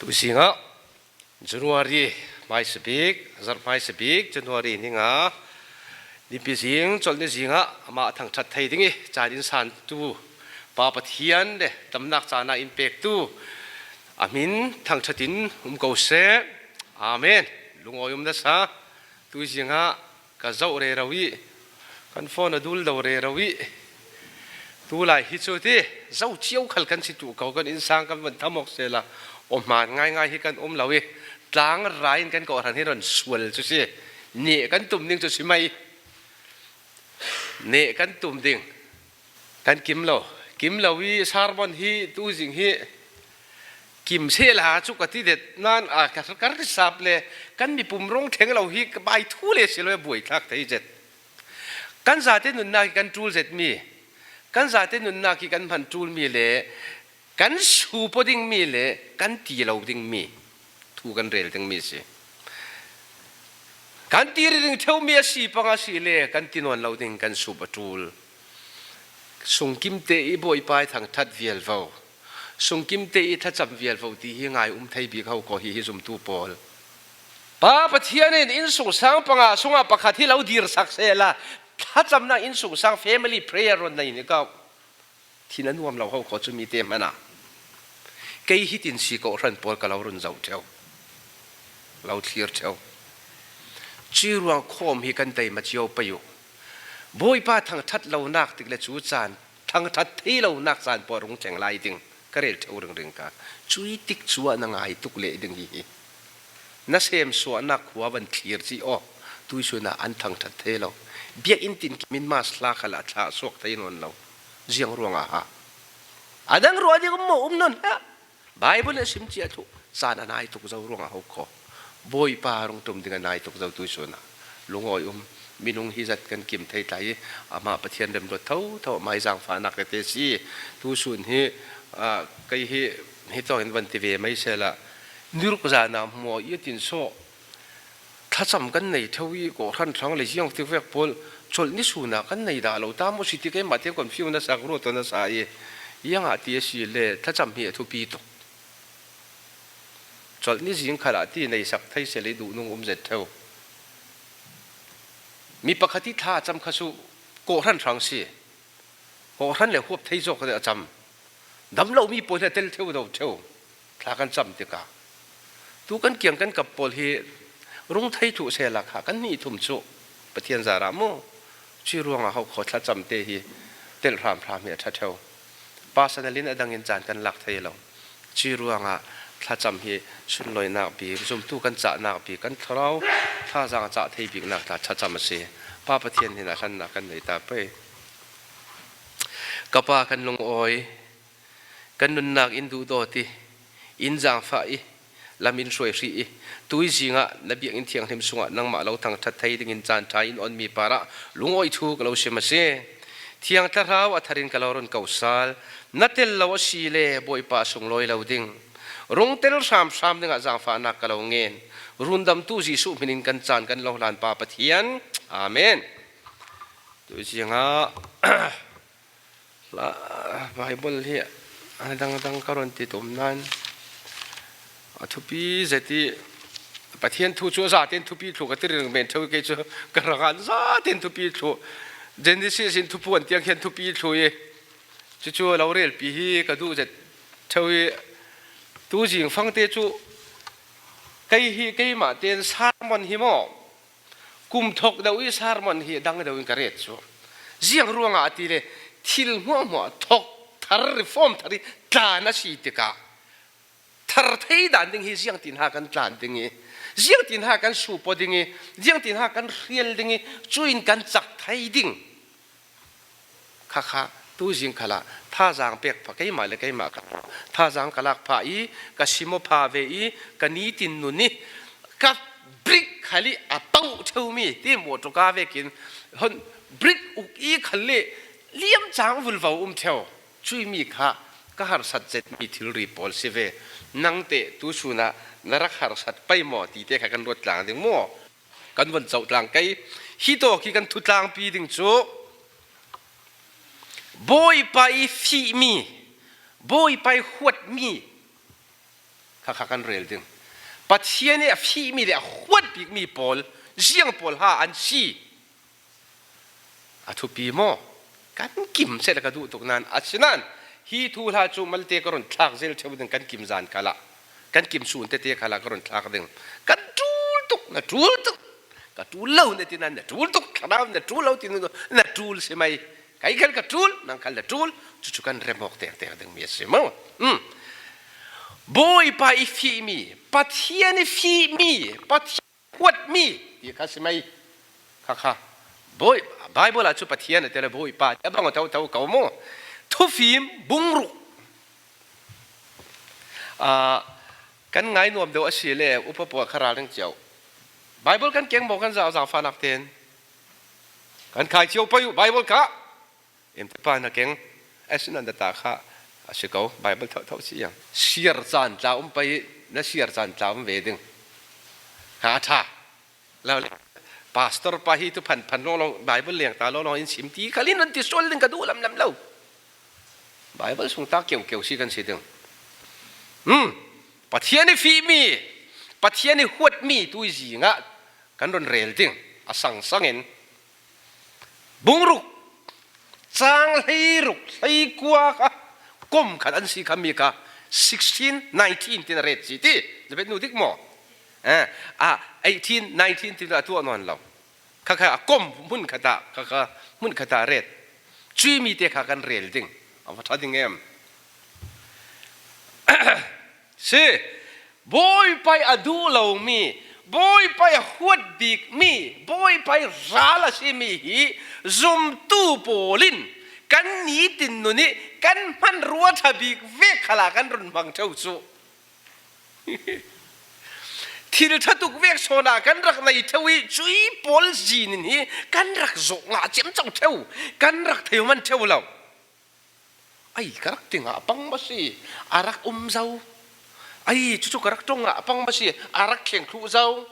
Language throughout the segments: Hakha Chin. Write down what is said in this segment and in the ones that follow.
Tuzing ah January hmaisabik, zarh hmaisabik January ninga nipi zing chawlhni zing ah amah thangṭhat thei ding i caan in santu Pa Pathian le damnak caan ah in pektu a min thangṭhat in um ko seh. Amen. Lungawi um nasa. Tuzing ah ka zoh rero i kan phone a dul do rero i tu lai hi cu ti zo cio khal kan si tu ko kan innsang kan van tham awk se la aw hmaan ngaingai hi kan um lo i tlang rai in kan ko hran hi ron sual cu si ne kan tum ding cu si mei ne kan tum ding kan kim lo kim lo i sermon hi tu zing hi kim se la chu ka ti det nan a ka kar sap le kan mi pum rong theng lo hi bai thu le si lo buai thlak thei zet kan zate nunnak kan tul zet mi kan zate nunnak hi kan hman tul mi le kan su po ding mi le kan ti lo ding mi thu kan rel ding mi si kan ti ring theu mi a si panga si le kan ti non lo ding kan sup a tul sungkim te i bawipa i thangthat vial vo sungkim te i thlacam vial vo ti hi ngai um thei bik ho ko hi hi zumtu pawl pa Pathian in inn sungsang panga sungah pakhat hi lo dir sak se la thlacamnak inn sungsang family prayer ron nei ni ko thin a nuam lo ho ko chu mi te mana kei hi tin si ko hran pawl ka lo run zo theu lo thlir theu chi ruang khom hi kan tei ma chiao payu Bawipa thangṭhat lonak tik le cu caan thangṭhat thei lonak caan paoh rung tleng lai ding ka rel ṭheo ringring ka cui tik cu ah na ngai tuk leh ding hi hi na sem suahnak khua van thlir ci aw tuisun ah an thangṭhat thei lo biakinn tin min mas hla khal ah thla suak thei nawn lo ziang ruangah ha adang ruah ding um maw um non ha Bible a sim cia thu caan a nai tuk zo ruangah ho kho Bawipa rung tum ding a nai tuk zo tu sun ah lungawi um minung hi zat kan kim thei tlai i amah Pathian remruat tho tho mai zaangfahnak tete si tu sun hi kei hi hi tawng in van ti ve mai sela niruk zan ah mo i tin so thlacam kan nei theo i ko hran hrang le ziang ti vek pawl chol ni suna kan nei dah lo ta mo si ti keimah te kon fiu na sak ru to na sa i ianga ti a si le thlacam hi a thupi tuk chol ni zing khala ti nei sak thei se le duh nung um zet theo mi pakhat i thla cham kha su ko hran hrang si ko hran le huap thei zawk a cham dam lo mi pawl he tel theo do theo thla kan cam tikah tu kan kiang kan kap pawl hi rung thei thu se la kha kan ni thum chu Pathian zara mu chi ruangah ho kho thla cam te hi tel hram hram hi a tha theu personalin adang in caan kan lak thei lo chi ruangah thlacam hi sunloinak bik zumtu kan cahnak bik kan thlarau thazaang cah thei bik nak tla thlacam a si pa Pathian hin a hlannak kan nei ta pei kapa kan lungawi Kan nunnak in duhdawt i inn zaangfah i lam in hruai hrih i tuizing ah na biakinn thianghlim sungah nangmah lo thangṭhat thei dingin caanṭha in onmi par ah lungawi thu ka lo sim a si. Thiang Thlarau a thar in ka lo run ko sal. Na tel lo a si le Bawipa sunglawi lo ding. Rung tel hramhram dingah zaangfahnak ka lo ngen. Rundamtu Jesuh min in kan caan kan lo hlan Pa Pathian. Amen. Tuizing ah Baibal hi a dangdang ka ron ti tum nain a thupi zet i Pathian thu cu a zaten thupi thlu ka ti ring men theo kei cu ka rangan zaten thupi thlu Genesis in thupuan tiang khian thupi thlu i cucu lo rel pi hi ka duh zet theo i tu zing fang te cu kei hi keimah ten sermon hi maw Kum thok deuh i sermon hi dang deuh in ka ret cu. Ziang ruangah a ti le thil hmuahhmuah thok thar reform thar i tlan a si tikah thar thei dan ding hi ziang tin ha kan tlan ding i ziang tin ha kan supo ding i ziang tin ha kan hrial ding i cuin kan cak thei ding khakha tuzing khala thazaang pek pha keimah le keimah ka thazaang ka lak pha i ka simo pha ve i ka ni tin nun i ka brick khali a to theumi ti motor ka vekin hon brick uk i khali liam chang vulvo um theo cui mi kha ka harsat zet mi thilri pawl si ve nang te tu suna na rak harsat pai maw ti te kha kan ruat tlang ding maw Kan von coh tlang kei hi to khi kan thu tlangpi ding cu Bawipa i fihmi Bawipa i huatmi Khakha kan rel ding. Pathian i a fihmi le a huat bikmi pawl ziang pawl ha an si. A thupi maw? Kan kim seh ka duh tuk nain asinain hi thu hla cu malte ka run thlak zel theu ding kan kim zan khala kan kim sun tete khala ka run thlak ding kan ṭul tuk na ṭul tuk ka ṭul lo na ti nain na ṭul tuk thlarau na ṭul lo ti na ṭul si mei kai khal ka ṭul nang khal na ṭul cucu kan rem awk tek tek ding mi a si mo Bawipa i fihmi Pathian i fihmi Pathian huatmi ti kha si mei kha kha Bawi Bible ah cu Pathian a tel Bawipa a bang tho tho ko mu thufim bungruk kan ngai nuam deuh a si le upa pawl kha ral ring cio Bible kan keng maw kan zau zau fa nak ten kan khai cio poi Bible kha em te pa na keng asinan da ta kha a si ko Bible tho tho si yang siar caan tla um pai na siar caan tla um ve ding ha tha la pastor pa hi tu phan phan long long Bible leng ta lo long in sim ti khalin an ti sol ding ka du lam lam lo Bible sung ta keu keu si kan si ding hmm Pathian i fihmi Pathian i huatmi tu zing ah kan ron rel ding a sang sang in bungruk cang hleiruk hleikua kha kum khat an si kha mi kha 16 19 tin a ret si ti zabet nu dik maw eh a 18 19 tin a tuah non lo kha kha a kom hmun khat ah kha kha hmun khat ah ret cui mi te kha kan rel ding a va tha ding em Si, Bawipa i a duh lomi, Bawipa i a huat bikmi, Bawipa i ral a simi hi zumtu pawl in kan nitin nun i kan hmanrua ṭha bik ve khala kan run hmang ṭheo cu. Thil ṭha tuk vek sawn ah kan rak nei ṭheo i cui pawl zinin hi kan rak zawh ngah ciamcang ṭheo, kan rak thei man ṭheo lo. Ai ka rak ti nga pang ma si a rak um zau ai cucu ka rak tong ah pang ma si a rak thleng thlu zau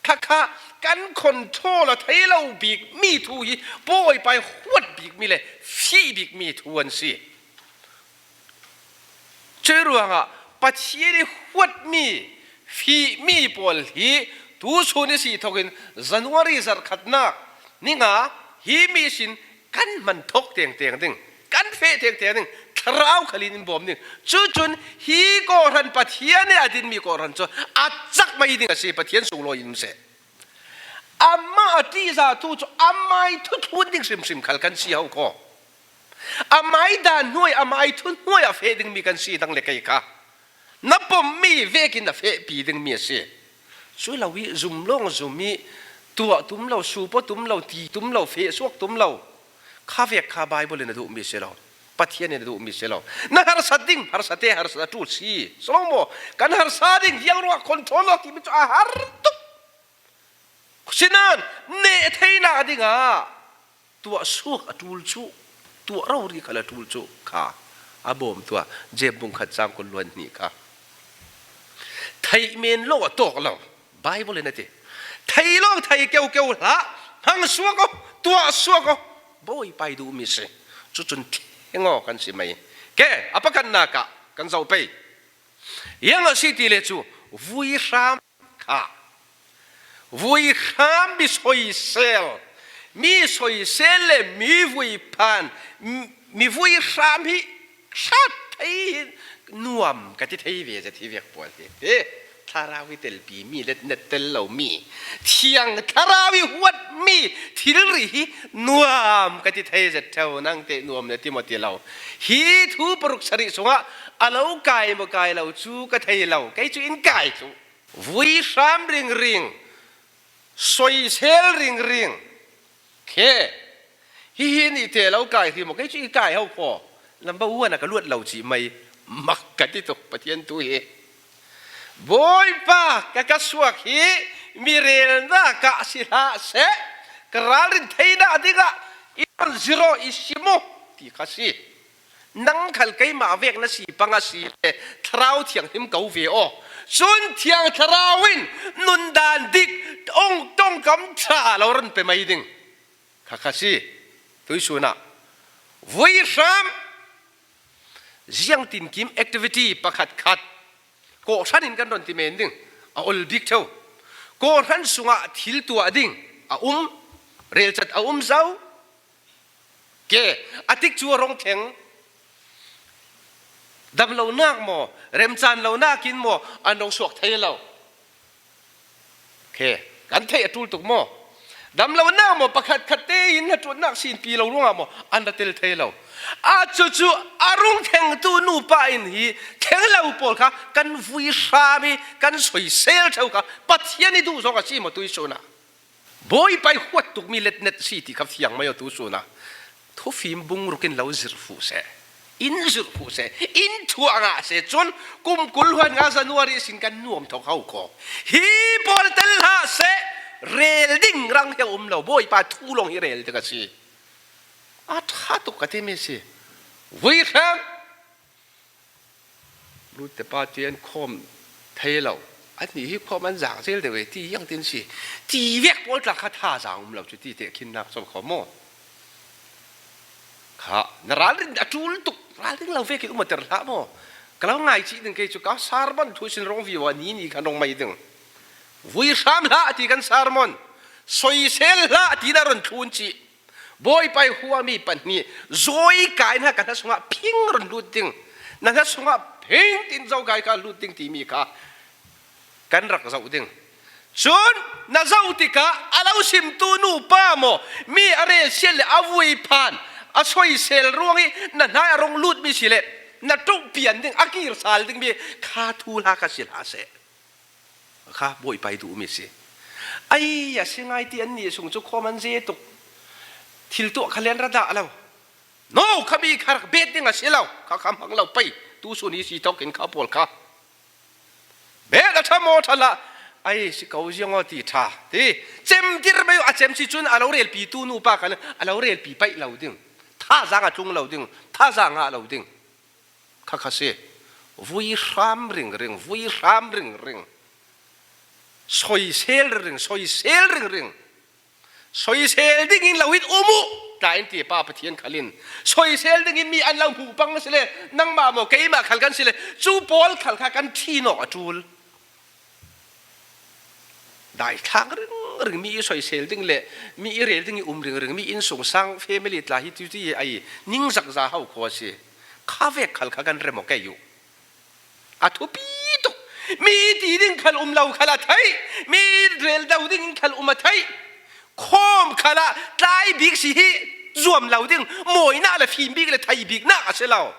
khakha kan control a thei lo bik mi thu hi bawipa huat bik mi le fih bik mi thu an si Cu ruangah Pathian i huatmi fihmi pawl hi tuchun i si thawkin January zarhkhatnak ninga hi mi sin kan hman thawk tengteng ding kan feh tengteng ding thlarau khalin in bawm ding cucun hi kawhhran Pathian nih a dinmi kawhhran cu a cak mei ding a si Pathian sunglawi in seh amah a ṭihzah tu cu amai thuthlun ding hrimhrim khal kan si ho kaw Amai dan hnuai amai thu hnuai a feh dingmi kan si dang le kei kha na pommi vekin a fehpi dingmi a si. Cu lo i zum lawng zum i tuah tum lo supo tum lo ti tum lo feh suak tum lo kha vek kha Bible in a duhmi si lo. Pathian in a duhmi si lo. Na harsat ding harsate harsat a ṭul si. Solomo kan harsa ding hiang ruah control lo timi cu a har tuk. Sinan neh theinak dingah tuah suak a ṭul cu tuah rori khal a ṭul cu kha a bawm tuah jeb bung khat cang kun luan hnih kha thei men lo a tawk lo bible in a ti thei lawng thei keu keu hlah hmang suak o tuah suak o bawi pai duh mi si cucun thengaw kan si mei ke a pakan nak ah kan zo pei yang a si ti le cu vui hram kha vui hram mi soisel mi soisel le mi vui phan mi vui hram hi hrat thei nuam ka ti thei ve za thi vek pual hi te thlarau i telpi mi le net tel lo mi thiang thlarau i huat mi thilri hi nuam ka ti thei zet theo nang te nuam ne ti mo ti lo hi thu paruk sarih chungah a lo kai maw kai lo cu ka thei lo kei cu in kai cu vui hram ringring soisel ringring khe hihi nih te lo kai hi maw kei cu i kai ho khaw number one a ka luat lo ci mei mak ka ti tuk pathian tu hi bawipa ka ka suak hi mi relnak ah si hlah seh ka ralrin theinak dingah i zero i simu ti kha si nang khal keimah vek na si pang a si le thlarau thianghlim ko ve aw cun thiang thlarau in nundan dik ong tongkam tha lo ran pe mai ding kha kha si tuisun ah vui hram ziang tin kim activity pakhat khat. Kawhhran in kan ron ti men ding a ol bik theo. Kawhhran sungah thil tuah ding a um, relcat a um zau. Ke atik cu a rong theng. Dam lo nak maw, remcaan lo nakin maw an rong suak thei lo. Okay. Kan theih a ṭul tuk maw? Dam lo nak maw pakhat khat tein na ṭuannak sin pi lo ruangah maw an ra tel thei lo. A cucu a rung thengtu nupa in hi theng lo pawl kha kan vui hram i kan soisel ṭheo kha Pathian i duh zong a si maw tuisun ah. Bawipa i huat tukmi letnet si ti kha fiang mei tu sun ah thufim bungruk in lo zir fu seh in zir fu seh in thuah nga se cun kum kul huan nga January sin kan nuam thok ho ko hi pawl tel hlah seh rel ding rang he um lo bawipa thu long hi rel ding a si a tha tuk ka ti mi si vui hrang Lut te pa ti an khawm thei lo. An nih hi khawm an zaang zel deuh e ti yang tin si. Ti vek pawl tla kha tha zaang um lo cu ti te khin nak som kho maw. Kha na ralrin a tul tuk ralring lo ve khi um ter hlah maw. Ka lo ngai chih ding kei cu ka sermon thu sin rong vi wa ni ni khan rong mai ding. Vui hram hlah ti kan sermon. Soisel hlah ti na ron thlun chih. Bawipa i huami pahnih zawi kai hna ka hna sungah phing run lut ding na hna sungah phing tin zo kai ka lut ding timi kha kan rak zoh ding cun na zoh tikah a lo simtu nu pa maw mi a rel sial le a vui phan a soisel ruang i na hnai a rung lut mi si le na ṭuh pian ding a kir sal ding mi kha thu hla kha si hlah seh Kha bawipa i duhmi a si. Ai a si ngai ti an nih sung cu khawm an ze tuk. Thil tuah kha len ra dah lo. No kha mi kha rak bet ding a si lo. Kha kha hmang lo pei tu sun hi si tok in kha pawl kha. Bet a tha maw tha la ai si ko ziang aw ti tha ti cem dir mai a cem si cun a lo rel pi tu nu pa khan a lo rel pi paih lo ding tha zang a tlung lo ding tha zang ah lo ding Khakha si. Vui hram ringring, vui hram ringring. Soisel ringring, soisel ringring. Soisel ding in lo in umu tla in ti pa Pathian khalin. Soisel ding in mi an lo hmu pang si le nangmah maw keimah khal kan si le cu pawl khal kha kan thi nok a tul. Daithlak ringring mi i soisel ding le mi i rel ding i um ringring mi inn sungsang family tla hi tu ti ai ningzak za hau kho a si. Kha vek khal kha kan rem ok yu. A thupi tuk. Mi ti ding khal um lo khal a thei. Mi rel do ding khal um a thei. Khom khal ah tlai bik si hi zuam lo ding mawina le fim bik le thei bik nak a si lo.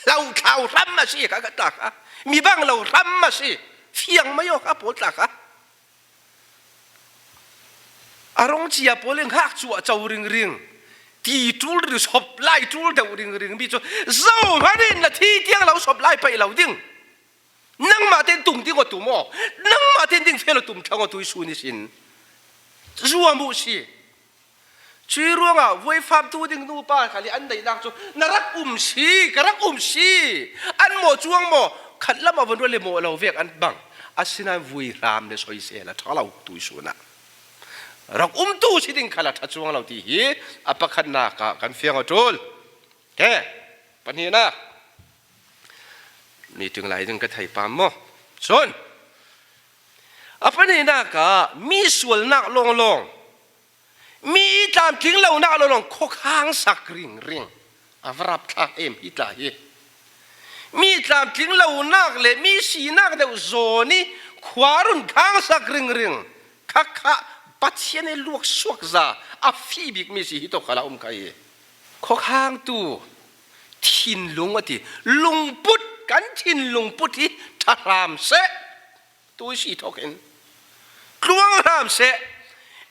Lo thlau hram a si ka ka ta kha mi bang lo hram a si fiang mai ok a pawl tla kha a rong chia pawl in hak chu a cho ring ring ti tul ri sop lai tul deuh ring ring mi chu zo hmanin na thi tiang lo sop lai pai lo ding nangmah ten tung ding o tum o nangmah ten ding fel o tum thang o tui su ni sin zuamu si Cui ruangah vuaifamtu ding nupa kha li an neihnak cu na rak um si ka rak um si an maw cuang maw khat lam a von rual le maw lo vek an bang asinain vui hram le soisel a ṭha lo tu sun ah rak umtu si ding khal a ṭha cuang lo ti hi a pakhatnak ah kan fiang a ṭul ke pahnihnak meeting lai ding ka thei pam maw cun a pahnihnak ah mi sualnak lawnglawng Mi tlamtling lonak lawng khuakhang sak ringring a va rapthlak em hi tla hi. Mi tlamtling lonak le mi sinak deuh zawn i khua run khang sak ringring khakha Pathian i luak suak za a fi bikmi si hi to khala um ka hi. Khuakhangtu thinlung a ti lungput kan thinlung put hi ṭha hram seh tu si thawk in tluang hram seh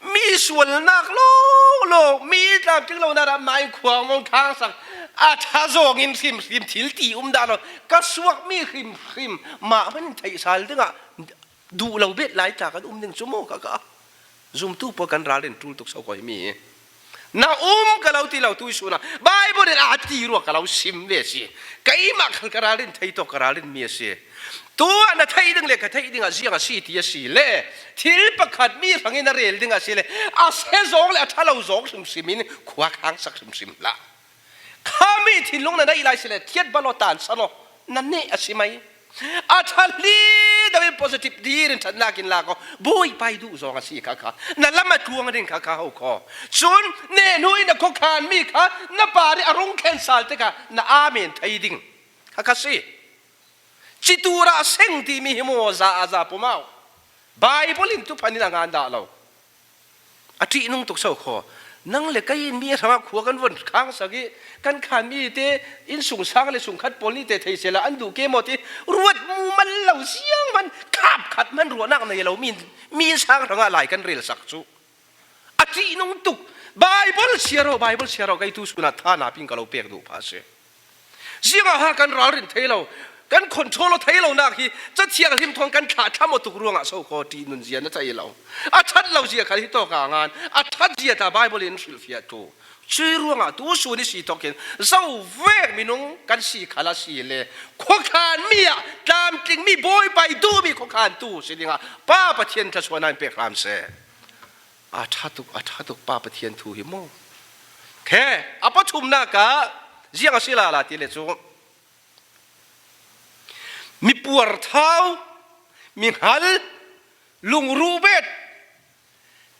mi sualnak lawlaw mi tlamtling lo na mai khuang mong thang sak a tha zawng in hrim hrim thil ti um dah lo ka suak mi hrim hrim mah man theih sal dingah duh lo bet lai ta kan um ding chu mo ka ka zumtu pawl kan ralrin tul tuk so koi mi na um ka lo ti lo tu su na bible in a ti rua ka lo sim ve si keimah khal ka ralrin thei to ka ralrin mi a si tu ah na thei ding le ka thei ding ah ziang a si ti a si le thil pakhat mi hrang in a rel ding a si le a se zong le a thalo zong hrimhrim in khua khang sak hrimhrim la khami thinlung na nei lai si le thiat balo tan sano na ne a si mai. A ṭha li deuh in positive dir in ṭhatnak in la ko. Bawipa i duh zong a si kha kha. Na lam a tluang ding kha kha ho kho. Cun ne hnu in na khuakhan mi kha na pa nih a rung thlen sal tikah na amen thei ding kha kha si. Citur ah seng timi hi maw za a za pumau. Bible in tuphan in a ngan dah lo. A ṭihnung tuk so khaw. Nang le kei in mi hrangah khua kan von khang sak i kan khan mi te inn sungsang le sungkhat pawl nih te thei sela an duh ke maw ti ruat mu man lo siang man khap khat man ruahnak nei lo mi mi sang hrangah lai kan rel sak cu. A ṭihnung tuk. Bible siaro Bible siaro kei tu sunah tha na ping ka lo pek duh pha si. Zingah ha kan ralrin thei lo kan control o thei lo nak hi cathiang hlim thawng kan thlah thlam o tuk ruangah so ko ti nun zia na thei lo a that lo zia khal hi to ka ngan a that zia ta bible in hrilhfiah tu cui ruangah tu su ni si tokin zo vek minung kan si khala si le khuakhan mi ah tlamtling mi bawipa i duhmi khuakhan tu si dingah pa pathian thluachuah nan pek hram seh A ṭha tuk, a ṭha tuk Pa Pathian thu hi mu. Khe, a pathumnak ah ziang a si la la ti le cu mi puarthau, mi hngal, lungruh bet,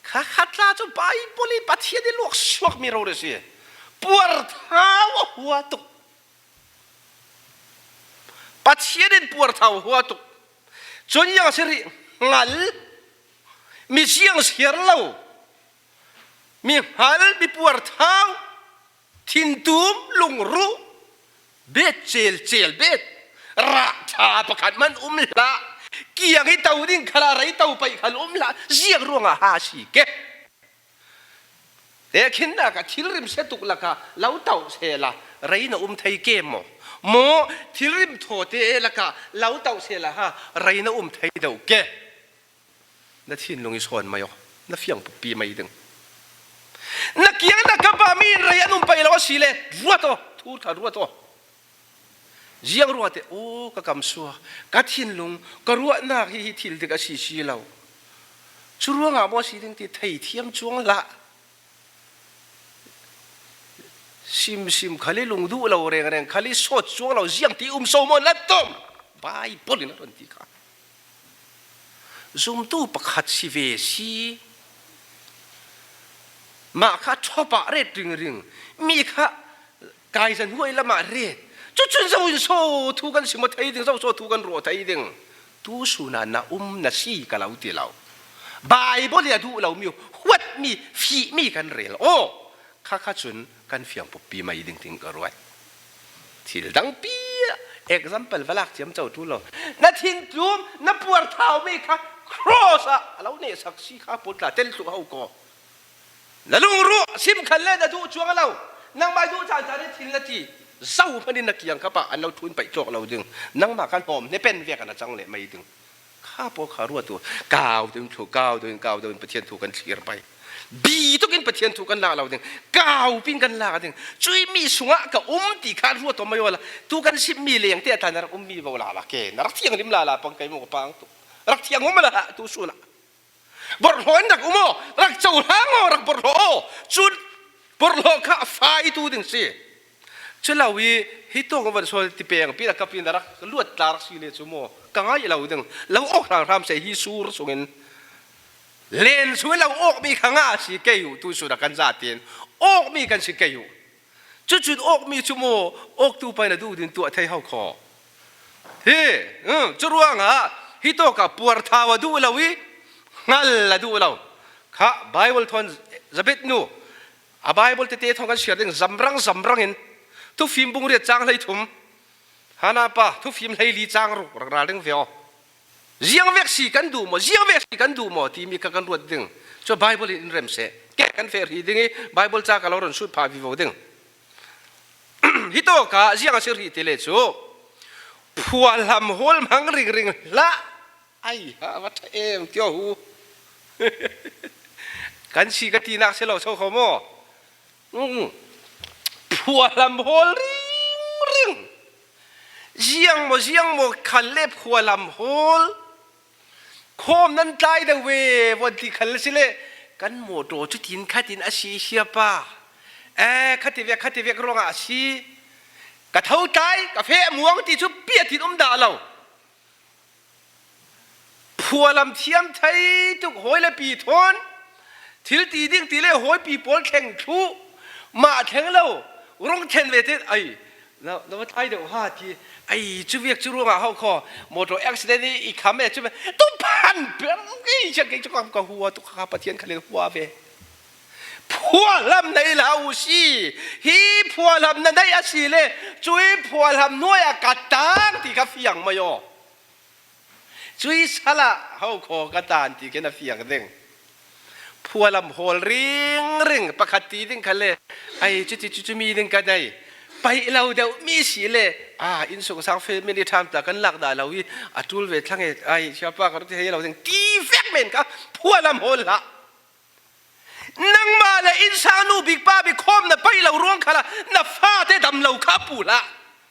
kha khatla cu Bible i Pathian i luak suak mi ro si. Puarthau a hua tuk. Pathian in puarthau a hua tuk. Cun yang si rih hngal mi siangsiar lo mi hngal mi puarthau thintum lungruh bet cel cel bet rah ṭha pakhat man um hlah kiang i to ding khala rei to pai khal um hlah ziang ruangah ha si ke te khin na ka thilrim se tuk laka lo to se la rei na um thei ke mo mo thilrim tho te laka lo to se la ha rei na um thei do ke Na thinlung i sawn mei aw, na fiang pi mei ding. Na kiang na ka pa mi in rei an um pai lo a si le ruat aw, thu tha ruat aw. Ziang rua te o ka kam sua, ka thinlung ka ruahnak hi hi thil dik a si si lo. Cu ruangah maw si ding ti thei thiam chuang hlah. Simsim khali lung duh lo reng reng khali sawt chuang lo ziang ti um so maw na tom. Bible in a ron ti kha. Zumtu pakhat si ve si. Mah kha ṭhop ah ret ringring. Mi kha kaizan huai lam ah ret. Cucun zo in so thu kan si maw thei ding, zo so thu kan ruah thei ding. Tu suna na um na si ka lo ti lo. Bible a duh lomi huatmi fihmi kan rel. Aw, kha kha cun kan fiang puppi mei ding ting ka ruat. Thil dangpi example va lak thiam cho tu lo. Na thintlum na puar thau mi kha cross ah alo ne sak si kha put la tel tlu ho ko. Na lungruh sim khan le na duh chuang lo. Nangmah duh caan caan in thil na ti. Zo hmanh in na kiang kha pa an lo thun paih cawk lo ding. Nangmah kan hom ne pen vek an a cang le mei ding. Kha pawl kha ruat u. Kau ding thu kau ding kau ding Pathian thu kan thlir pai. Bi tuk in Pathian thu kan lak lo ding. Kau pin kan lak ding. Cui mi sungah ka um ti kha ruat o mai wala. Tu kan sim mi leng te atan rak um mi bo la la ke. Na rak thiang lim la la pang kai mo pang tu. Rak thiang um la tu suna. Borhlaw in rak um aw, rak cohlang aw, rak borhlaw aw. Cun borhlaw kha a fai tu ding si. Culo i hi tawng van sol ti peng pi kap in rak luat tlar si le cu maw ka ngai lo ding lo ok hram hram se hi sur sungin len sungin lo ok mi kha nga si kei u tu su kan za tin ok mi kan si kei u cucun ok mi cu maw ok tu pai na du din tuah thei hau kho hi cu ruangah hi to ka puar thau a duh lo i hngal a duh lo kha bible thon zabet nu A Bible tete thong kan share ding zamrang zamrang in thufim bungriat cang hlei thum hana pa thufim hlei li cang ruk rak ral ding ve o ziang vek si kan duh maw ziang vek si kan duh maw timi kha kan ruat ding cu Bible in rem se ke kan fer hi ding i Bible ca ka lo ron sut pha vi vo ding hi to ka ziang a si ri te le cu phuahlam hol hmang ring ring hlah Ai ha va ṭha em tio hu. Kan si ka tinak si lo so kho maw? Mm. Phuahlam hawl ring ring. Ziang maw ziang maw khal le phuahlam hawl. Khawm nan tlai deuh ve von ti khal si le kan motor cu tin khatin a si sia pa. Eh khati vek khati vek ruangah a si. Ka tho tlai ka fe muang ti cu piatin um dah lo. Phualam thiam thei tuk hawi le pi thawn thil ti ding ti le hawi pi pawl thleng thlu mah thleng lo rung thlen ve te ai na na va tlai deuh ha ti ai chu viak chu ruangah ho kho motor accident i i kham e chu tu phan per ki che ke chu ka hua tu kha pathian khalil hua ve phuahlam nei la u si hi phuahlam na nei asi le cui phuahlam nuai a ka tang ti kha fiang mai o Cui sal ah ho khaw ka taan ti khin a fiang ding. Phualam hawl ringring pakhat ti ding kha le ai cuti cucu mi ding ka nei. Paih lo deuh mi si le a inn sung sang family ṭham ta kan lak dah lo i a ṭul ve thlang e ai siapa ka rak ti hei lo ding ti fek men ka phualam hawl hlah. Nangmah le innsang nu bik pa bik khawm na paih lo ruang kha na fate dam lo kha pu hlah.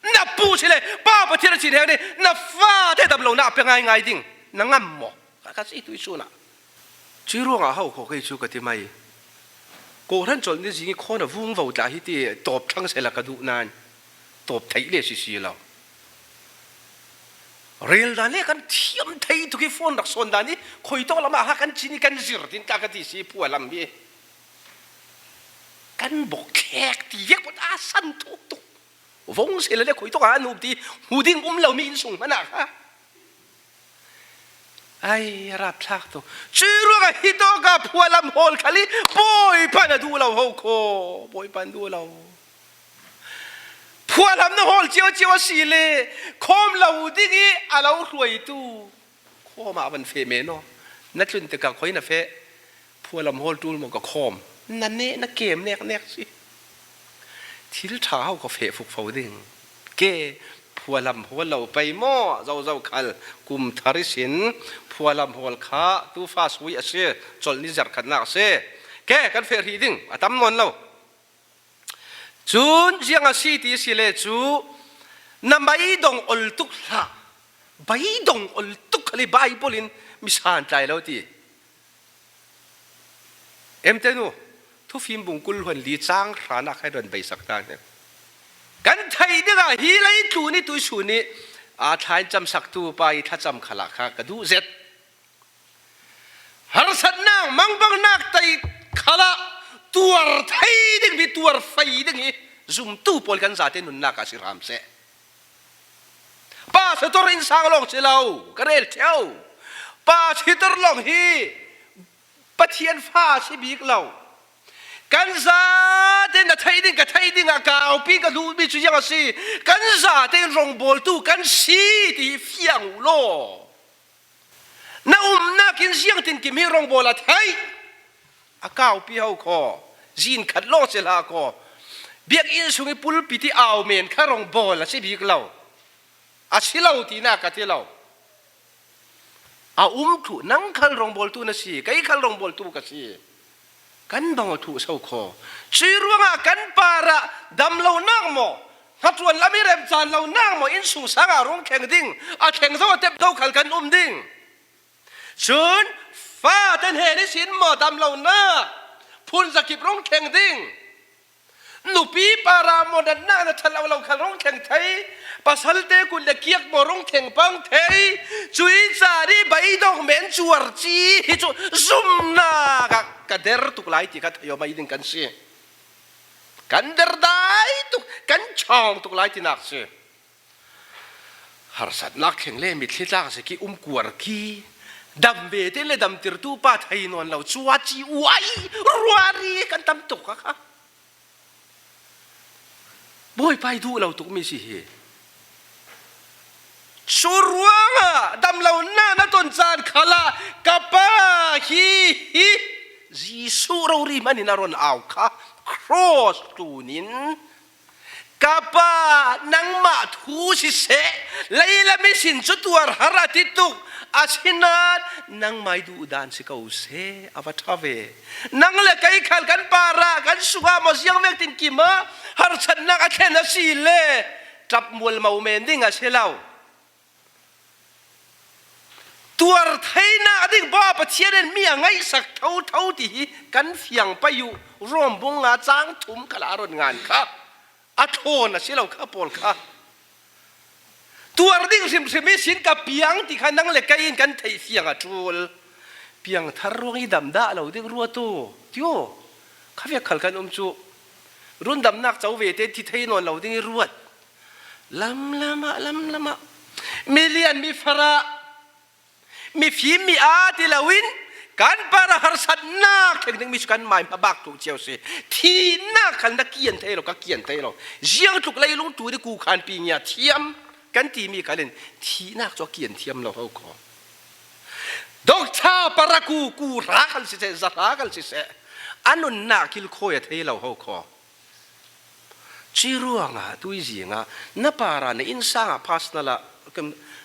Na pu si le pa Pathian a sin heng nih na fate dam lo na pe ngai ngai ding na ngam maw? Ka si tu sun ah. Cui ruangah ho kho kei cu ka ti mai. Kawhran chol ni zing i khawn a vung vo tla hi ti tawp thlang sela ka duh nain tawp theih le si si lo. Rel dan le kan thiam thei tuk i phone rak sawn dan i khoi to lam ah kan cin i kan zir tin ka ka ti si pua lam hi kan bok thlek ti vek pot a san tuk tuk vong se le khoi to ka an um ti hu ding um lo mi in sung mana kha ai rap thlak to chu ruang a hi to ka phua lam hol khali boi pan a du lo ho kho boi pan du lo Phuahlam na hawl ciocio a si le khawm lo ding i a lo hruaitu khawm ah van feh men aw. Na tlun tikah khoi na feh phuahlam hawl ṭul maw ka khawm na neh na kem nek nek si. Thil ṭha ho ka feh fuk fo ding. Ke phuahlam hawl lo pei maw zozo khal kum thar i sin phuahlam hawl kha tufa sui a si colh ni zarkhatnak a si. Ke kan feh rih ding a tam nawn lo. Cun ziang a si ti si le cu na meidong ol tuk hlah. Beidong ol tuk khali Bible in mi santlai lo ti. Emte nu thufim bung kul huan li chang hranak hai ron bei sak ta ne. Kan thei dingah hi lei tlu ni tu su ni a thlain cam sak tu pa i thlacam khala kha ka duh zet. Harsatnak mangbangnak tei khala tuar thei ding mi tuar fei ding hi zumtu pawl kan zate nunnak ah si hram seh. Pa sator in sang lawng si lo ka rel theo. Pa sitor lawng hi Pathian fa si bik lo. Kan zate na thei ding ka thei ding ah kaupi ka duhmi cu yang a si. Kan zate in rawngbawltu kan si ti fiang u law. Na umnak in siangtin kim hi rawngbawl a theih. A kaupi ho khaw. Zin khat lawng si hlah kaw. Biakinn sung i pulpit i au men kha rawngbawl a si bik lo. A si lo tinak ka ti lo. A um thu nang khal rawngbawltu na si, kei khal rawngbawltu ka si. Kan bang a thuh so khaw. Cui ruangah kan par ah dam lo nak maw hngatuan lam i rem caan lo nak maw inn sung sang ah rung thleng ding a thleng zong a tep do khal kan um ding. Cun fa ten he ni sin maw dam lo nak phun zakip rung thleng ding. Nupi para maw natnak na ṭhat lo lo khal rung thleng thei pasal te kut le kiak maw rung thleng pang thei cui ca nih beidong men cuar ci hi cu zumnak ah ka der tuk lai ti kha thei mai ding kan si kan der dai tuk kan chawng tuk lai tinak si Harsatnak thleng le mitthli tlak si ki um kuar ki dam ve te le dam tirtu pa thei nawn lo chua chi uai ruari kan tam tuk ka kha bawipa i duh lo tuk mi si hi cu ruangah dam lo na na ton caan khala ka pa hi hi Jesuh rori man in a ron au kha cross tunin Ka pa nangmah thu siseh leila misin cu tuar har a ti tuk asinain nangmah i duh dan si ko seh a va ṭha ve nang le kei khal kan para kan sungah maw ziang vek tin kim ah harchannak a thlen a si le ṭap mualmo men ding a si lo Tuar theinak ding ba Pathian in mi a ngaihsak thotho ti hi kan fiang pai u Rom bung nga cang thum kala ron ngan kha a thawn a si lo kha pawl kha. Tuar ding hrimhrim i sin ka piang ti kha nang le kei in kan theih fiang a ṭul. Piang thar ruang i dam dah lo ding ruatu tio kha viak khal kan um cu. Rundamnak co ve te thi thei nawn lo ding i ruat. Lam lam ah lam lam ah milian mi farah mifim mi aa ti loin kan para harsatnak theng ding mi kan mai hmabak tu cio si thihnak khan na kian thei lo ka kian thei lo ziang tluk leilung tu ni ku khan pi ngia thiam kan ti mi khalin thihnak cu kian thiam lo ho ko dokcha paraku ku ra kal si se zahra kal si se anun na kil khoi a thei lo ho ko Ci ruangah tuizing ah na para na innsang ah personal ah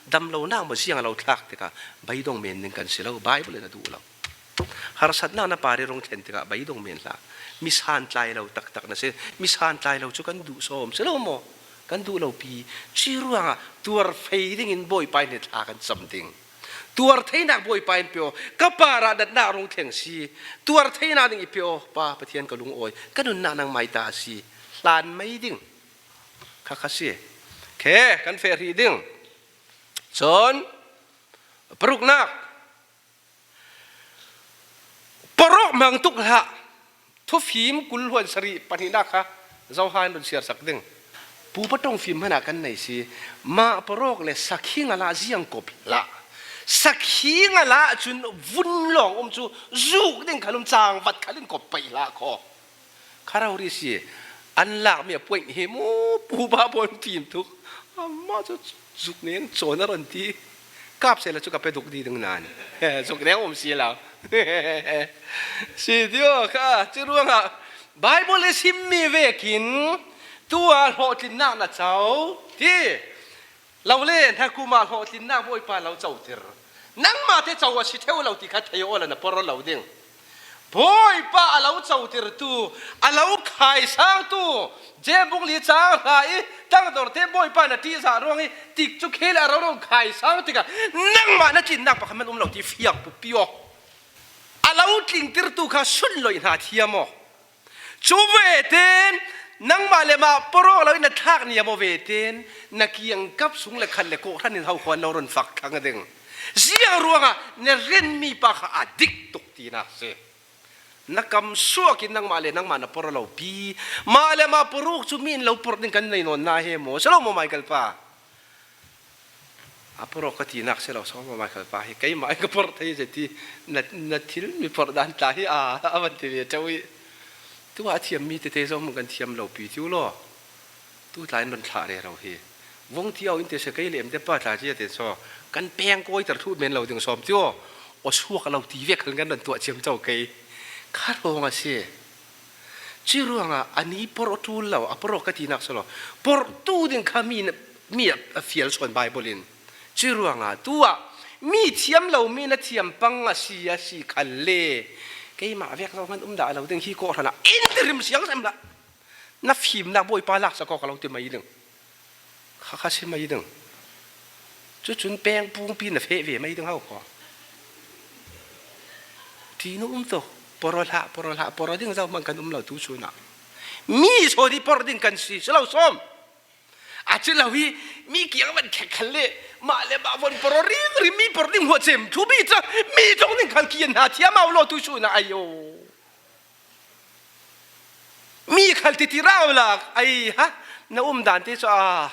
damlonak maw siang lo thlak tikah beidong men ding kan si lo. Bible in a duh lo. Harsatnak na par i rung thlen tikah beidong men hlah. Mi santlai lo taktak na si. Mi santlai lo cu kan duh sawm si lo maw? Kan duh lo pi. Ci ruangah tuar fei ding in Bawipa nih thla kan cam ding. Tuar theinak Bawipa in pe aw. Ka par ah datnak rung thleng si. Tuar theinak ding i pe aw. Pa Pathian ka lung awi. Ka nunnak nang mai ta a si. Hlan mei ding. Kha kha si. Khe kan fe rih ding. Cun paruknak Paruk mang tuk hlah. Thufim 20 huan sarih pahnihnak kha Johan run siar sak ding. Pu patong fim hmanh ah kan nei si. Mah parok le sakhi ngala ziang kop hlah. Sakhi ngala cun vun lawng um cu zuk ding khalum chang vat khalin kop pai hlah kho. Kharau ri si an lak mi a point hi mu pu ba bon fim tuk. Amma cu zuk neng chawn a ron ti. Kap se la cu ka pe duk di ding nan. Zuk neng um si lo. Si dio kha cu ruangah Bible i simmi vekin tu ah hlawhtlinnak na co ti lo le na kum ah hlawhtlinnak Bawipa lo cotir. Nangmah te co a si theo lo ti kha thei aw la na por lo ding. Bawipa a lo cotirtu, a lo khaisangtu, Jebung li caang hla i tangdor te Bawipa na ṭihzah ruang i tik cu khel a ro khaisang tikah nangmah na tlinnak pakhat hmanh um lo ti fiang puppi awk. A lo tlingtirtu kha sunloih hna thiam awk. Cu ve ten nangmah le mah pawrawk lo in na thlak niam aw ve ten na kiang kap sung le khat le kawhhran in hauhuan lo run fak thlang ding. Ziang ruangah na renmi pa kha a dik tuk tinak si. Na kam suak in nangmah le nangmah na por lo pi. Mah le mah poruk cu mi in lo por ding kan nei nawn na he maw? Salo maw Michael pa? A porok ka tinak si lo so maw Michael pa hi keimah in ka porh thei je ti na na thil mi porh dan tla hi a a van ti ve cheu i tu ah thiam mi tete zong kan thiam lo pi tiu law tu tla in ron thlah re ro hi vong ti au in te se kei le em te pa tla chi te so kan peng koi ter thu men lo ding som tio o suak lo ti ve khal kan ron tuah chiam chau kei kha rong a si Ci ruangah ani por a ṭul lo, a por ka tinak si lo. Portu ding kha mi mi a fial chawn Bible in. Ci ruangah tu ah mi thiam lomi na thiam pang a si a si khal le keimah vek zong han um dah lo ding hi kawhhran ah interim siang sem lah na fimnak bawipa lak sa ko ka lo ti mai ding Khakha si mei ding. Cucun peng pungpi na feh ve mei ding hau ko. Ti nu um tuk. Poro hlah, poro hlah, poro ding zau man kan um lo tu chun ah. Mi so di por ding kan si, si lo som. A cu lo hi mi kiang van khek khal le mah le mah von poro ring ring mi por ding hua cem thu bi cha mi tong ding khal kian ha thiam au lo tu chun ah ayo. Mi khal ti ti rau lak ai ha na um dan te chu a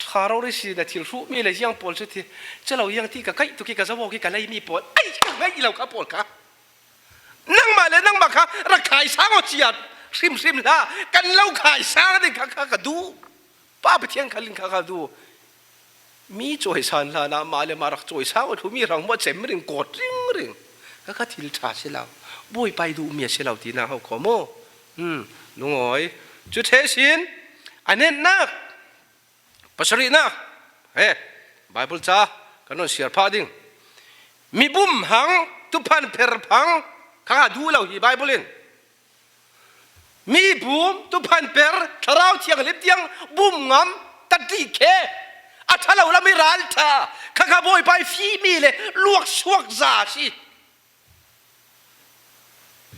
tha ro ri si na thil hru mi le jiang pawl chu thi chelo yang ti ka kai tu ki ka zawo ki ka lei mi pawl ai ka ngai lo kha pawl kha nangmah le nangmah kha rak khai sang o chiat hrim hrim hla kan lo khai sang ding kha kha ka du pa pathian khalin kha ka du Mi cawisan hlan ah mah le mah rak cawisang a thumi rang maw cem ring kawt ring ring ka kha thil ṭha si lo bawipa i duhmi a si lo ti na hau kho maw hmm lungawi cu the sin a nennak pasarihnak he Bible ca kan on siar phah ding mibum hang tuphan pher phang kha duh lo hi Bible in Mi bum tuphan per thlarau thianghlim tiang bum ngam tati khe a ṭhalo lam i ral ṭha khakha bawipa i fimi le luak suak za si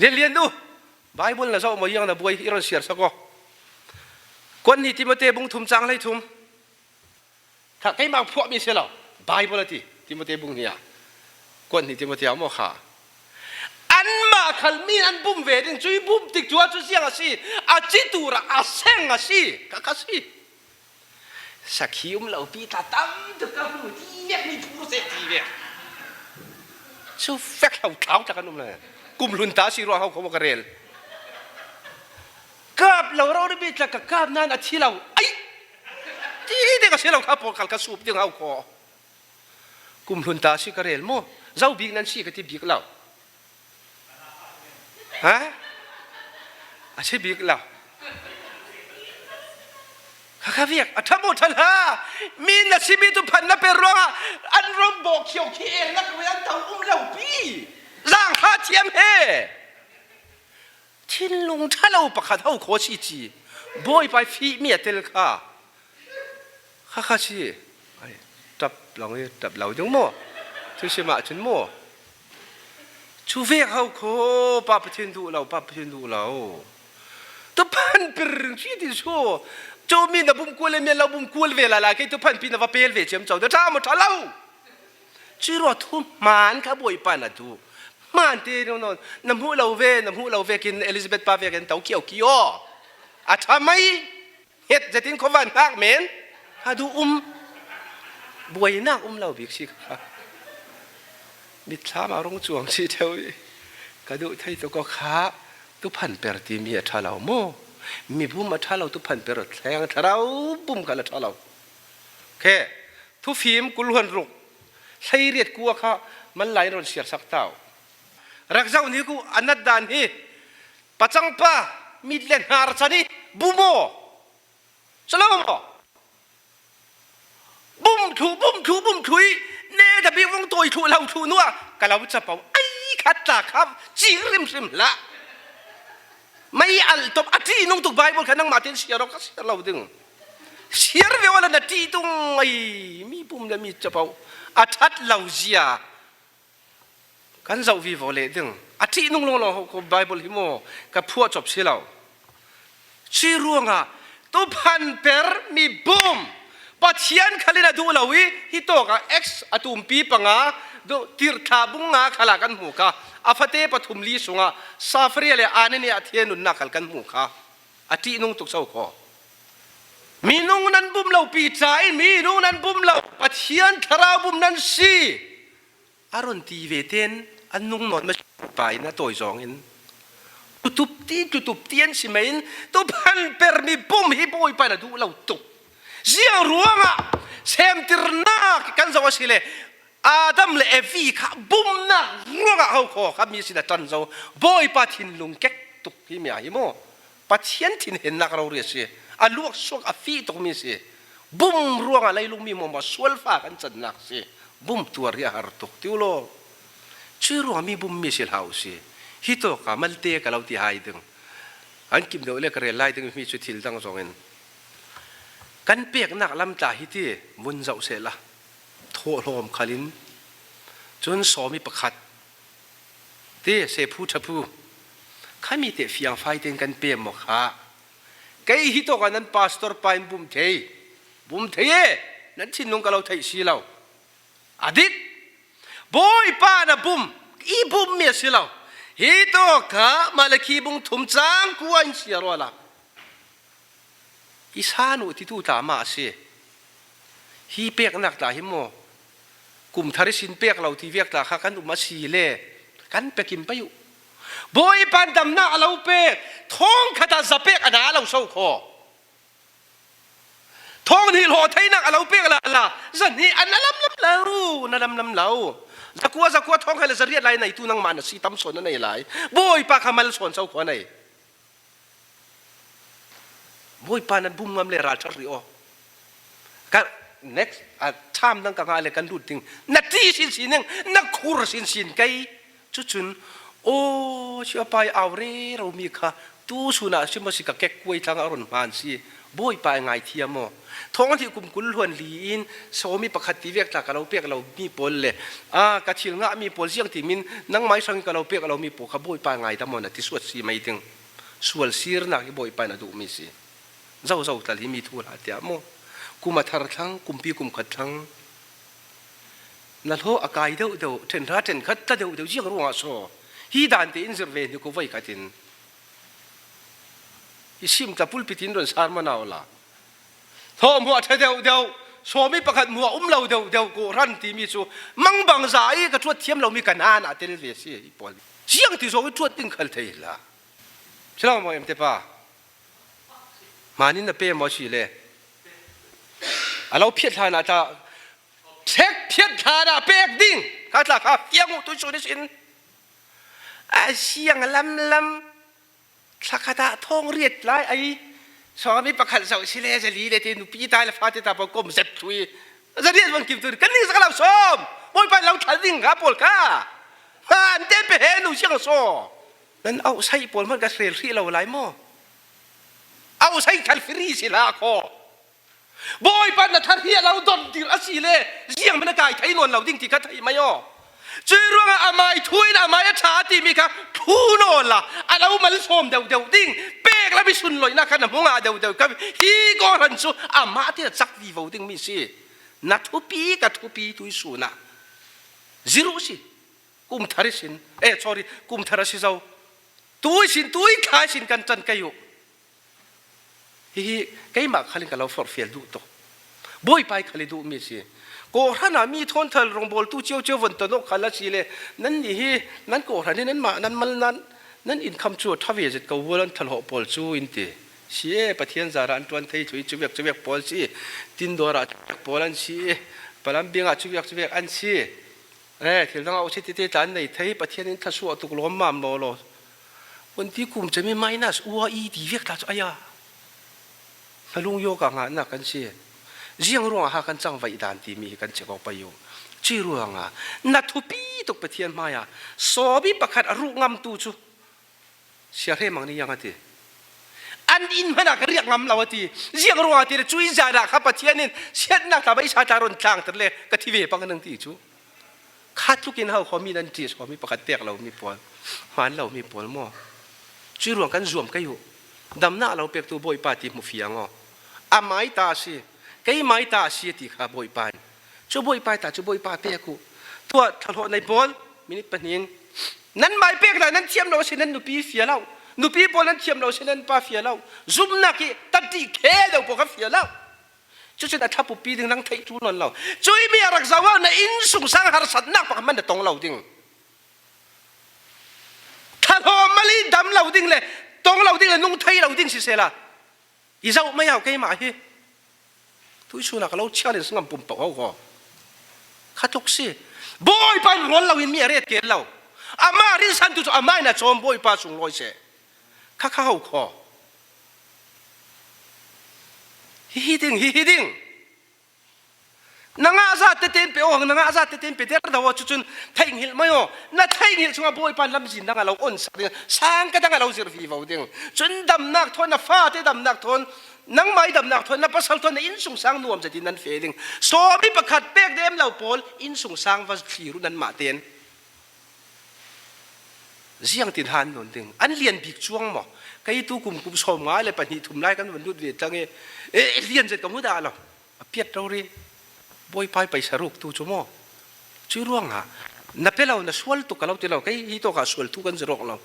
lian lian u Bible na zoh maw iang na buai i ron siar sako kuan ni Timote bung thum cang hlei thum. Kha keimah phuahmi si lo. Bible a ti. Timote bung ni ah. Kuan ni Timote ah maw kha. Anmah khal mi an bum ve ding cui bum tik tu ah cu siang a si. A ci tur ah a seng a si. Ka ka si. Sakhi um lo pi tla tam tuk ka hmu ti vek mi phur se ti vek. Cu fek hlo thlau tak an um le. Kum hlun ta si ruang hau kho ka rel. Kap lo ro bi tla ka kap nan a thi lo. Ai ti ding a si lo kha pawl kal ka sup ding hau kho. Kum hlun ta si ka rel mu. Zo bik nan si ka ti bik lo. Ha? A si bik lo. Khakha viak a ṭha maw ṭha hlah mi na simi tu phan na per ruangah an rom bawk khio khi el nak we an to um lo pi zaang hla thiam he thinlung ṭhalo pakhat ho kho si ci bawipa fi mi a tel kha khakha si ai ṭap long i ṭap lo ding maw cu si mah cun maw Cu vek ho kho pa Pathian duh lo pa Pathian duh lo. Tu phan pir chi ti su cu mi na bum kual le mi lo bum kual ve la la ke tu phan pi na va pel ve chem chau da tha mo tha lo. Chi ro thu man kha bawipa na du. Man te no no na hmu lo ve na hmu lo ve kin Elizabeth pa ve kin to kio kio. A tha mai Het zetin khuavan hngak men ha du um buainak um lo bik si kha mitthlam a rung cuang si theo i ka duh thei tu ko kha tu phan per ti mi a tha lo mu mi bum a tha lo tu phan per thleng thlarau bum kha la tha lo khe thu fim kulhuan ruk hlei riat kua kha man lai ron siar sak tau rak zau ni ku anat dan hi Pacang pa mit le hnar chan i bumaw salo maw bum thu bum thu bum thu i ne da bik vong toi thu lo thu nuah ka lo chapo ai khat tla kha ching rim hrim la mei al top a ṭi nung tuk bible kha nangmah ten siar ka siar lo ding siar ve wala na ṭi tung ai mi pum le mi chapo a ṭhat lo zia Kan zoh vivo leh ding. A ṭih nung lawnglawng ko Bible hi maw ka phuah cop si lo. Ci ruangah tuphan per mi bum Pathian khalin a duh lo i hi tawk ah X a tumpi panga tirhthla bung nga khala kan hmu kha a fate pathum li sungah Safaria le Anani ah thia nunnak khal kan hmu kha a ṭihnung tuk so khaw. Minung nan bum lo pi ca in minung nan bum lo Pathian thlarau bum nan si a ron ti ve ten an nung nawn ma pa in a tawi zawng in tutup ti tutup ti an si mein tu phan per mi pum hi bawipa na duh lo tuk ziang ruangah semtirnak kan zo a si le Adam le Evi kha bumnak ruangah ho kho kha mi sin a ṭan zo bawipa thinlung kek tuk hi mi hi mu Pathian thinhennak rori a si a luak suak a fi tuk mi si bum ruangah leilung mi maw sualfa kan cannak si bum tuar hi a har tuk ti ulaw cui ruang mi bum mi si hlah u si hi to ka malte ka lo ti hai ding an kim deuh le ka rel lai ding mi cu thil dang zong in kan peknak lam tla hi ti vun zoh se la thawhlawm khalin cun sawmi pakhat te se phu ṭha phu khami te fiangfai tein kan pe maw kha kei hi tawk ah nan pastor pa in bum thei bum thei e nan thinlung ka lo theih si lo adik bawipa na bum i bum mi a si lo hi to kha malakhi bung thum cang ku in sia ro la i sa nu ti tu tla ma a si hi peknak tla hi maw kum thar i sin pek lo ti viak tla kha kan um a si le kan pekim payu bawipa damnak a lo pek thong khat ah zapek a na lo so kho thong ni hlawh theinak a lo pek la la zan hi an lam lam lo na lam lam lo zakua zakua thong hai le zariat lai nei tu nang ma na si tam son na nei lai bawipa kha mal son so kho nei Bawipa nan bum ngam le ral ṭhat rih aw. Ka next a tham dang ka nga le kan lut ding na ṭi sin sin ning na khur sin sin kei cucun aw si pai au re ro mi kha tu sun ah simo si ka kek kuai thlang a ron hman si bawipa ngai thiam aw thong thi kum kul hluan li in somi pakhat ti vek tla ka lo pek lo mi pawl le a ka thil nga mi pawl ziang ti min nang mai sang ka lo pek lo mi pawl kha bawipa ngai da mon ti suat si mai ding sual sirnak hi bawipa in a duhmi si zo zo tal hi mi thu hlah tiah mu. Kum a thar thlang, kumpi kum khat thlang. Na hlawh a kai deuh deuh, ṭhenhra ṭhenkhat tla deuh deuh ziang ruangah so hi dan tein zir ve ni ko voi khat in. I sim tla pulpit in ron sar ma nau la. Thaw hmuah ṭha deuh deuh, sawmi pakhat hmuah um lo deuh deuh ko ran timi cu mangbang za i ka ṭuat thiam lomi kan an ah tel ve si hi pawl. Ziang ti zong i ṭuat ding khal thei la. Silo maw em te pa? Manin na pe maw si le? A lo phiat hlan ah ta chek phiat hlan ah pek ding kha tla kha fiang u tu chu ni sin a siang lam lam thlakhat ah thong riat lai ai sawmi pakhat zoh si le zali le te nupi tai le fate ta pa kom zet thui zariat bang kim tu kan ning zakalo som bawipa lo thal ding ka pawl ka han te pe he nu siang so nan au sai pawl man ka hrel hrih lo lai maw au sai thal free si la kho Bawipa na thar hi a lo don dir a si le ziang man a kai thei nawn lo ding ti kha thei mai aw. Cui ruangah amai thu in amai a ṭha timi kha thu nawl la a lo mal sawm deuh deuh ding pek la mi sunloihnak kha na hmu ngah deuh deuh ka hi kawhran cu amah te cak vivo ding mi si na thupi ka thupi tui sun ah ziru si kum thar sin eh sorry kum thar si zo tui sin tui thlai sin kan chan kai u Hihi keimah khal in ka lo forhfial duh tuk. Bawipa i khal i duhmi a si. Kawhhran ah mi thawnthal rawngbawltu ciocio von ton awk khal a si le nan nih hi nan kawhhran hi nanmah nan mal nan nan income cu a ṭha ve zet ko vual an thalhawh pawl cu in ti. Si e Pathian zara an ṭuan thei cu i cuviak cuviak pawl si tindawr ah cuviak pawl an si i Palambing ah cuviak cuviak an si. Eh thil dang ah usi tete tla an nei thei Pathian in thasuah tuk lawm mam law law Unti kum cemi minus ua i ti vek ta cu aya. Hnalung yo ka nga na kan si. Ziang ruang ha kan cang vai dan ti mi kan che ko pai yo. Chi ruang ah na thupi tuk Pathian hmai ah sobi pakhat a ruh ngam tu cu sia hre mang ni yang ati. An inn hmanh ah ka riak ngam lo ati. Ziang ruang ah ti le cui zan ah kha Pathian in siatnak ta bai sa ta ron tlang ter le ka thi ve pang nang ti cu. Kha tluk in hau khomi nan ṭih khomi pakhat pek lomi pawl hmaan lomi pawl maw cu ruang kan zuam kai u damnak lo pektu Bawipa ti hmu fiang aw amai ta a si keimai ta a si ti kha Bawipa in cu Bawipa ta cu Bawipa pek u tuah thlahlawh nei pawl minute pahnih in nan mai pek lai nan thiam lo si nan nupi fia lo nupi pawl nan thiam lo si nan pa fia lo zumnak i tati khe do pawl kha fia lo Cucun a thlapupi ding nang theih tu nawn lo. Cui mi a rak zoh ah na inn sungsang harsatnak pakhat man na tong lo ding. Thlahlawm mali dam lo ding le tong lo ding le nung thei lo ding si sela. I zoh mei au keimah hi. Tu chun ka lo chial in sangam pum pau ho ko. Kha tluk si. Bawipa in rawl lo in mi a ret kel lo. Ama rin san tu cu ama in a cawm Bawipa sung lawi se. Kha kha ho kho. Hihi ding, hihi ding. Na ngah zat tete pe aw, na ngah zat tete pe der do cucun theihnghilh mai aw. Na theihnghilh chungah Bawipa lamzin dang a lo on sak ding, sang ka dang a lo zir vi vo ding. Cun damnak thawn na fate damnak thawn, nangmah i damnak thawn, na pasal thawn na innsung sang nuam zetin nan fe ding. Sawmi pakhat pek dem lo pawl innsung sang va thlir u nan mah ten. Ziang tin han non ding an lian bik chuang maw kei tu kum kum som nga le pahnih thum lai kan van lut ve tlang i e lian zet ka mu dah lo a piat ro ri bawipai paisa ruk tu chu maw cu ruangah na pe lo na sual tuk ka lo ti lo kei hi to ka sual tu kan zirok lo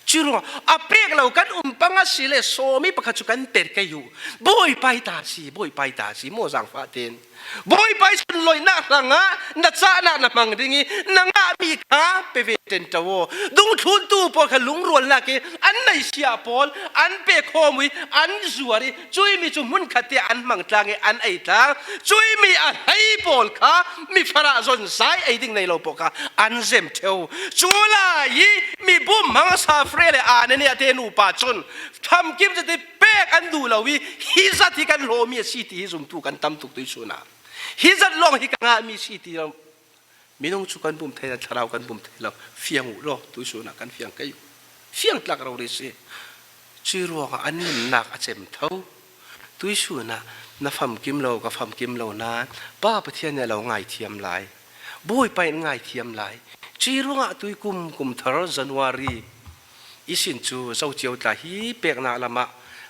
cu ruangah a pek lo kan um panga si le sawmi pakhat cu kan per kei u bawipai ta si bawipai ta si maw zangfah ten Bawipa i sunlawinak hrangah na cahnak na hmang ding i na ngahmi kha pe ve ten ṭo aw. Dungthluntu pawl kha lungrualnak i an neihsia pawl an pe khawm i an zuar i cuimi cu hmunkhat te an hmang tlang i an ei tlang. Cuimi a hlei pawl kha mi farah zon sai ei ding nei lo pawl kha an zem ṭheo. Cu lai i mi bum hmang safre le Ananiah te nupa cun thamkim cu pek an duh lo i hi zat hi kan hlawmi a si ti hi zumtu kan tam tuk tuisun ah hi zat lawng hi ka ngahmi si ti lo minung cu kan bum thei thlarau kan bum thei lo fiang u law tuisun ah kan fiang kei fiang tlak ro ri si cui ruangah an nunnak a cem tho tuisun ah na famkim lo ka famkim lo nain pa pathian nih lo ngai thiam lai bawipa in ngai thiam lai cui ruangah tui kum kum thar january Isin cu zocio tla hi peknak lam ah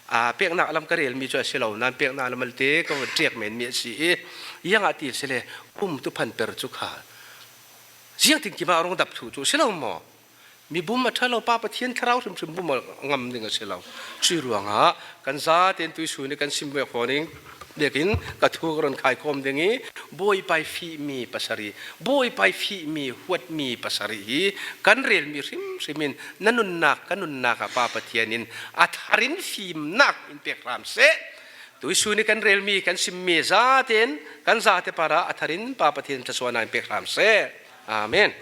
A peknak lam ka relmi cu a si lo nain peknak lam te ka von ṭiak menmi a si i iang ah ti a si le um tu phan per cu kha ziang tin kima rong dap thu cu si lo maw? Mibum a ṭhalo pa Pathian thlarau hrimhrim bum ngam ding a si lo. Cuai ruangah kan za tein tuisun i kan sim ve ning biakin ka thu ka ron khai khawm ding i Bawipa fihmi pasarih, Bawipa fihmi huatmi pasarih hi kan relmi hrimhrim in na nunnak ka nunnak ah Pa Pathian in a thar in fimnak in pek hram seh. Tuisun i kan relmi kan simmi za tein kan zate para a thar in Pa Pathian thluachuahnak in pek hram seh. Amen.